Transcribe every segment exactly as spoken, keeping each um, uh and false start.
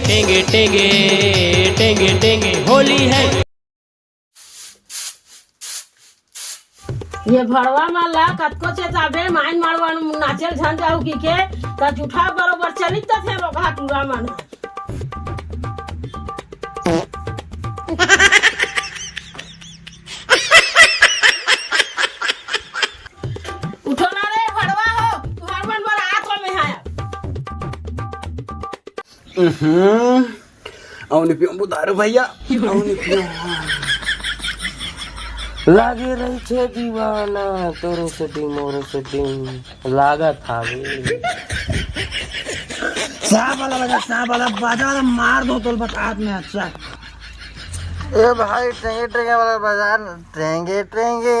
टेंगे टेंगे, टेंगे टेंगे, होली है। ये भड़वा मन ला कतको चेताबे, माइन माड़वा नाचेल झन जाहू किके, त जूठा बरोबर चलित थे रोगहा टूरा मन। उठो ना रे भड़वा हो, तुहार मन बर आत हो मेहा। हम्म। अउ नि पियंव दारू भैया, अउ नि पियंव। लागे रहिथे दीवाना, तोरो सेटिंग, मोरो सेटिंग, लागत हावे। सांप वाला बजा, सांप वाला बजा, वाला मार दो तोल बतात में। अच्छा। ए भाई, टेंगे टेंगे वाला बजा, टेंगे टेंगे,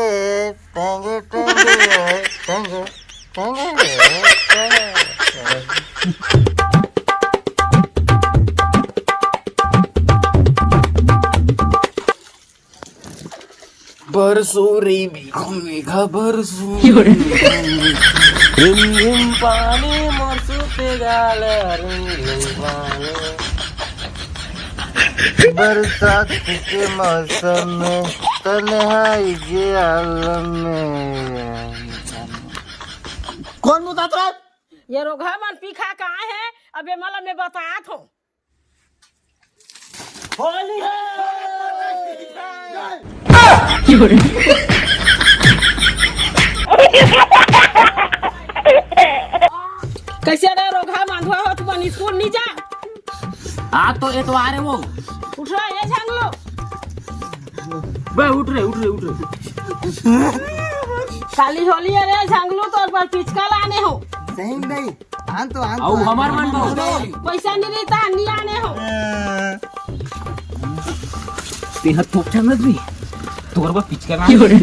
टेंगे टेंगे, टेंगे टेंगे, टेंगे। बरसो रे मेघा, मेघा बरसो। रिम रिम पानी मरसो ते गाल, रिम रिम पानी। बरसात के मौसम में तन्हाई के आलम में। कोन मुतात रहा? ये रोगहा मन पी खा के आए हे, अब ये मला मैं बतात हों। होली है। कैसे रे रोगहा मांधवा हो, तुमन स्कूल नहीं जा? आज तो एतवार है वो। उठ रहा, ये झांग लो। बे, उठ रे, उठ रे, उठ रे। काली होली है रे, झांगलू तोर बर पिचका लाने हो। सही में नहीं। आन तो, आन तो, अउ आन तो, हमार आन मन तो। बहुत है। पैसा नहीं रहता, नहीं आने हो। तेहा थोक चल रही। तोर बर पिचका लाने। क्यों रे?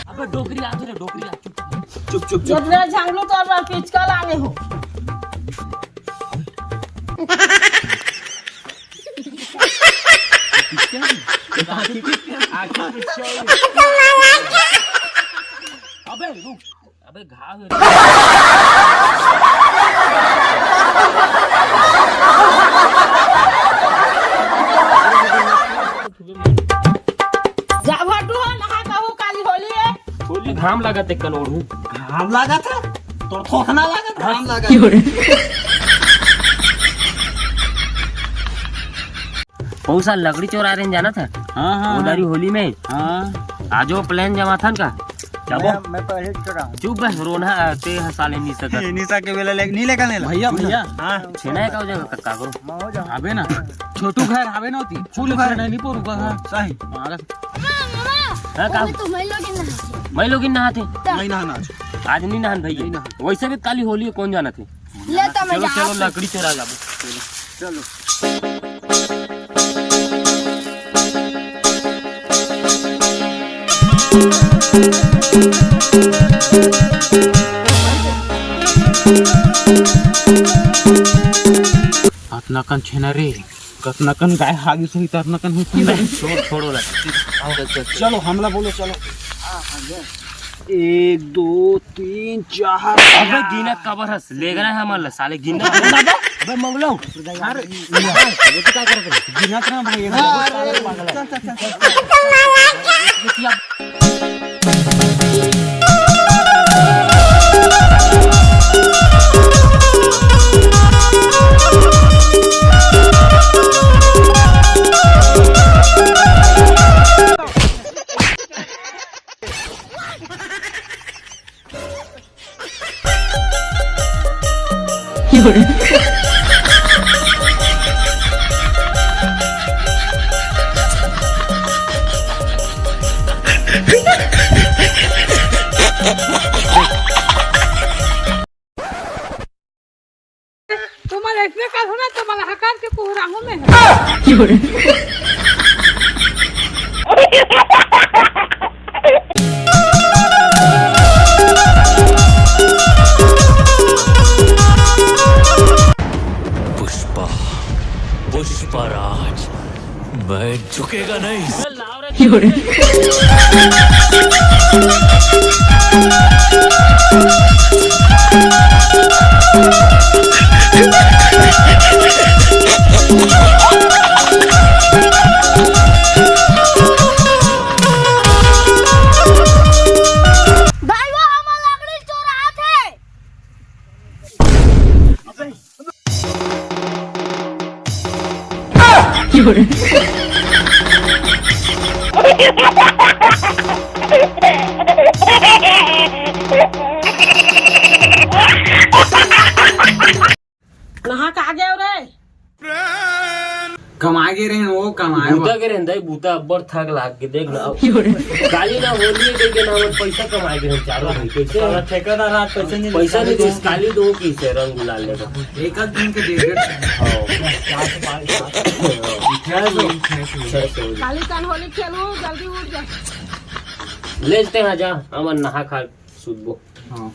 अबे डोकरी आ, तू रे, डोकरी आ। चुप, चुप, चुप। जितना झांगलू तोर बर पिचका लाने हो। अबे रुक, अबे घाव है। जा भटू हो, नहा कहू, काली होली है। होली घाम लागत है, कनोड़ू। घाम लागत है? तोर थोथना लागत, घाम लागत। बहुत साल लकड़ी चोरा रहे, जाना था? हाँ, हाँ, वो हाँ। दारी होली में। हाँ। आजो plan जमा था ना का? जाबो। मैं, मैं पहले चुरा हूँ। चुप बस, रोना ते हंसा ले नहीं सकत। ये निशा के बेला ले, नहीं लेकर नहीं ला। भैया, भैया। हाँ। छेना है का हो जाएगा कक्का को? मैं हो जाऊँ। आबे ना। छोटू घर आबे ना होती। छोटू घर नहीं पोरू का। हाँ। सही। हाँ, का? तो मैं लोग ही नहाते। मैं लोग ही नहाते। नहीं नहाना आज। आज नहीं नहान भैया। नहीं नहान। वैसे भी काली होली है, कौन जाना थे? ले तो मैं चलो, जात चलो, हूँ। लकड़ी चोरा जाबो। चलो। अतना कन छेना रे, कतना कन गाय हागिस होही, त अतना कन होही। छोड़, छोड़ ओला। चल, चल, चल। चलो, हमला बोलो, चलो। एक, दो, तीन, चार। अबे गिनत काबर हस? लेगना है हमन ला, साले गिनत। अबे मंगलो। अरे, ये तो क्या कर रहे हो? गिनत ना भाई, ये हाँ, तो अरे, पागल है। चल, चल, चल, चल। तुम्हारा इसमें कल होना, तुम्हारा हकार के कोहरामों में है। पुष्पा, पुष्पराज, मैं झुकेगा नहीं। दाई वो हमर लकड़ी चोरात हे। कहाँ का गए रे? कमाए गे रहेन, वो कमाए बूता बर। गे रहेन दाई, बूता अब्बड़ थक लाग के देख ना। काली ना होली हे, देख ना, हमन पैसा कमाए गे रहेन चारों भाई। कैसे? साला ठेकेदार आज पैसा नहीं पैसा नहीं देता। दे, काली दो की से रंग गुलाल लेगा। एक आध दिन के डेढ़ डेढ़ सौ। हाँ। चार सौ पाँच सौ। छह सौ। छह सौ। काली कन होली खेलू, जल्दी उठ जा। ले जते हैं जा, हमन नहा खा सुतबो। हाँ।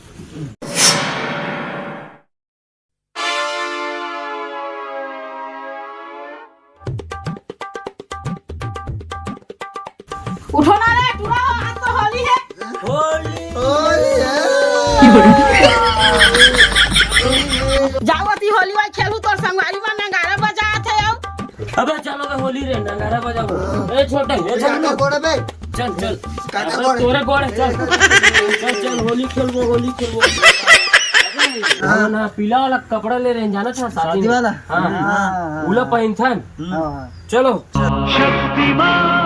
उठो ना रे, टूरा हो, आज तो होली हे। होली। होली हे। जाओ अति होली वाली खेलू, तोर संगवारी मन नगारा बजात हे, आओ। अबे चलो बे होली रे, नगारा बजाओ। ए छोटे, ए छोटे। काका गोड़े बे। चल, चल। काका अबे गोड़े। तोरे गोड़े, चल। चल, चल, होली खेलबो, होली खेलबो। हाँ। ना, पीला वाला कपड़ा ले रहेन, जाना था, शादी शादी में। वाला? हाँ। हाँ, हाँ, हाँ। उला पहिनथन। हाँ, हाँ। चलो। शक्तिमान,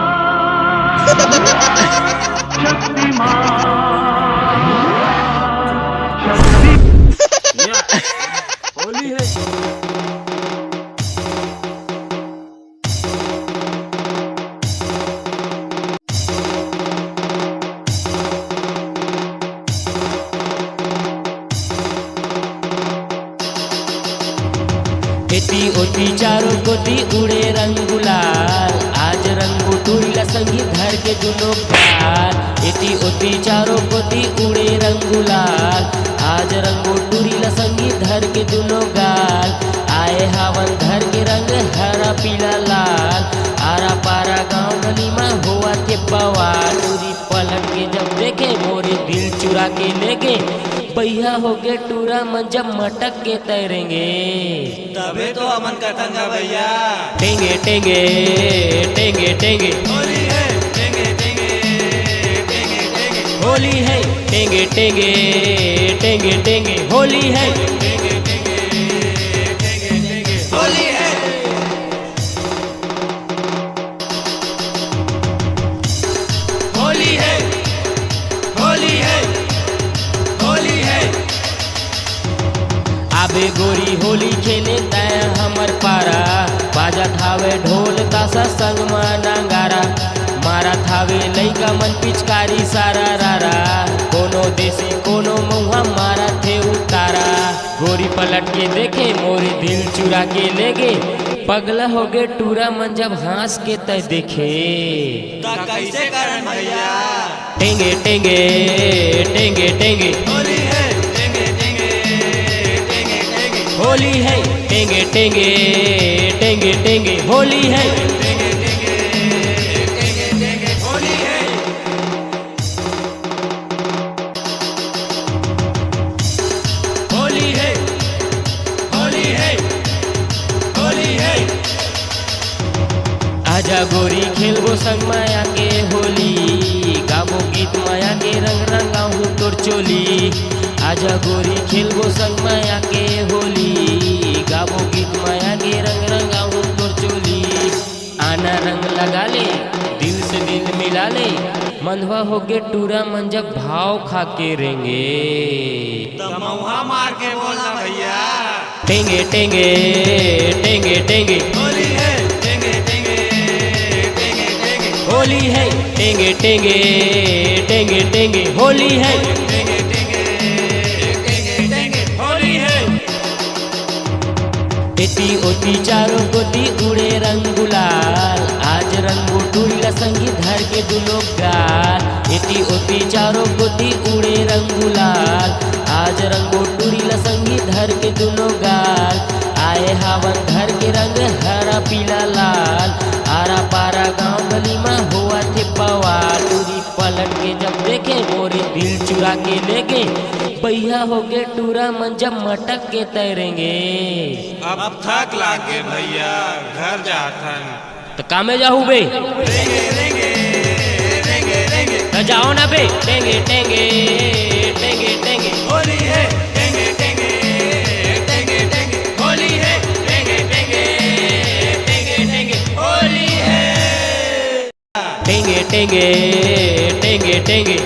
शक्तिमान, शक्ति- या, होली हे। एती ओती चारों कोती उड़े रंग गुलाल, आज रंगो टूरी ला संगी धर के दुनो गाल। एती ओती चारों कोती उड़े रंग गुलाल, आज रंगो टूरी ला संगी धर के दुनो गाल। आए हावन धर के रंग हरा पीला लाल, आरा पारा गांव गली मा होवत हे बवाल। टूरी पलट के जब देखे, मोरे दिल चुरा के ले गे। बइहा हो गे टूरा मन जब मटक के तैरेंगे। तभे तो हमन कथन गा भइया। टेंगे टेंगे, टेंगे टेंगे। होली हे, टेंगे टेंगे, टेंगे टेंगे। होली हे, टेंगे टेंगे, टेंगे टेंगे। होली हे, टेंगे टेंगे, टेंगे टेंगे। होली हे। होली हे, होली हे, होली हे। आबे गोरी होली खेले तैं हमर पारा, बाजत हावे ढोल तासा संग म नगारा, मारत हावे लइका मन पिचकारी सारा रारा, कोनो देसी कोनो मउहा मारत हे उतारा। गोरी पलट के देखे, मोर दिल चुरा के ले गे। पगला हो गे टूरा मन जब हंस के तैं देखे। त कैसे करन भैया? टेंगे टेंगे, टेंगे टेंगे। होली है, टेंगे टेंगे, टेंगे टेंगे। होली है, टेंगे टेंगे, टेंगे टेंगे। होली है, टेंगे टेंगे, टेंगे टेंगे। होली है। होली है, होली है, होली है। आजा गोरी खेलबो संग माया के होली, गाबो गीत माया के रंग रंगाहूँ तोर चोली। आजा गोरी खेलबो संग माया के होली, गाबो गीत माया के रंग रंगाहूँ तोर चोली। आना रंग लगा ले, दिल से दिल मिला ले, मंदवा होगे टूरा मन जब भाव खा के रेंगे। त मउहा मार के बोलना भैया। टेंगे टेंगे, टेंगे टेंगे। होली है, टेंगे टेंगे, टेंगे टेंगे। होली है, टेंगे टेंगे, टेंगे टेंगे। होली है, टेंगे टेंगे, टेंगे टेंगे। होली है। एती ओती चारों कोती उड़े रंग गुलाल, आज रंगो टूरी ला संगी धर के दुनो गाल। एती ओती चारों कोती उड़े रंग गुलाल, आज रंगो टूरी ला संगी धर के दुनो गाल। ए हावन घर के रंग हरा पीला लाल, आरा पारा गांव गली म होवत हे बवाल। टूरी पलट के जब देखे, मोरे दिल चुरा के लेगे। बइहा होगे टूरा मन जब मटक के तैरेंगे। अब थक लागे भैया, घर जाथन। त कामे जाहू बे? त जाओ ना बे। टेंगे टेंगे, टेंगे टेंगे, होली है। टेंगे टेंगे, टेंगे टेंगे, होली है। टेंगे टेंगे, टेंगे टेंगे, होली है। टेंगे टेंगे, टेंगे टेंगे,